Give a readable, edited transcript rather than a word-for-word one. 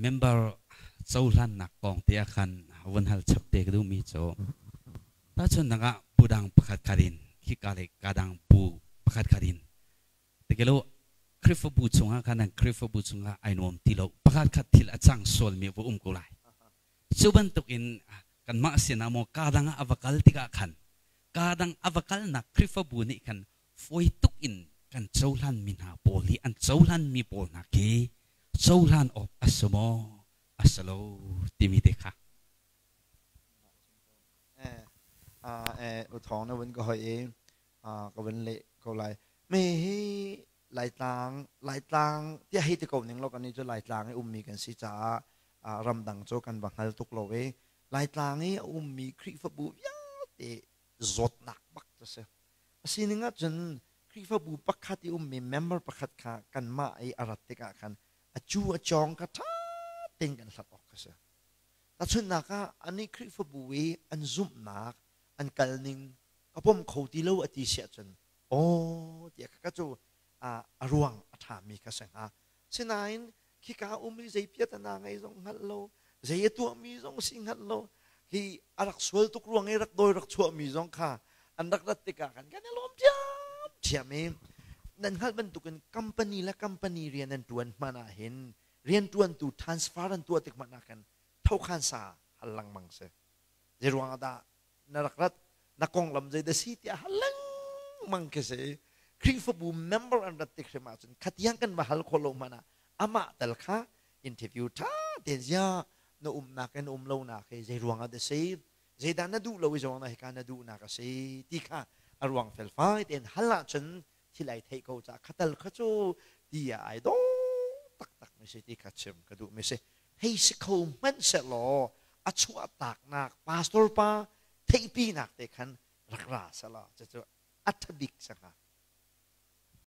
Member cohlannak kong te ah khan vun hal chap te ka duhmi cu tahchunhnak ah bu dang pakhat khat in khika le ka dang bu pakhat khat in tikelo Khrihfabu chungah khan an Khrihfabu chungah ai nuam ti lo, pakhat khat thil a cang sualmi va um ko lai. Cu bantuk in kanmah sinah maw ka dang ah a va kal tikah khan ka dang a va kalnak Khrihfabu nih khan fawi tuk in kan cohlanmi hna pawl hi an cohlanmi pawl hna khi cohlan awk a si maw a si lo timi te kha. U Thawng, na vun ka hoi i ka vun leh ko lai. Mi hi Laitlang, Laitlang tiah hei ti ko ning law, kan nih cu Laitlang i ummi kan si caah ramdang cu kan va hngal tuk lo i Laitlang i a ummi Khrihfabu vialte zawtnak bak cu si. A sining ahcun Khrihfabu pakhat i ummi member pakhat kha kanmah i a rat tikah khan a cu a cawng kha ṭha tein kan hlat awk a si. Tahchunhnak ah, anih Khrihfabu i an zumhnak, an kalning ka pom kho ti lo a ti si ahcun, aw tiah ka cu a ruang a ṭhami kha si hnga. Sinain khika um i zei piatana ngei zong hngalh lo, zei a tuahmi zong si hngalh lo, hi a rak sual tuk ruang i rak dawi rak chuahmi zong kha an rak rat tikah khan kan i lawm ṭhiamṭhiam i nan hngalh bantukin company le company rian an ṭuan hmanh ah hin rianṭuantu transfer an tuah tik hmanh ah khan thokhan sa hal lengmang si. Zei ruangah dah na rak rat, na konglam zei dah si tiah hal lengmang khi si. Khrihfabu member an rat tik hrim ahcun khatiang kan va hal khawh lo hmanh ah amah tal kha interview ṭha tein, ziah na umnak in um lonak hi zei ruangah dah si, zeidah na duh lo i zong na hika na duhnak a si ti kha a ruang felfai tein hal ahcun thil ai theih ko caah khatal kha cu ti ah ai dawh taktak mi si ti kha chim ka duh mi si. Hei si kho hmanh sehlaw a chuah taknak pastor pa theihpinak te khan rak ra selaw cucu a ṭha bik sa hnga.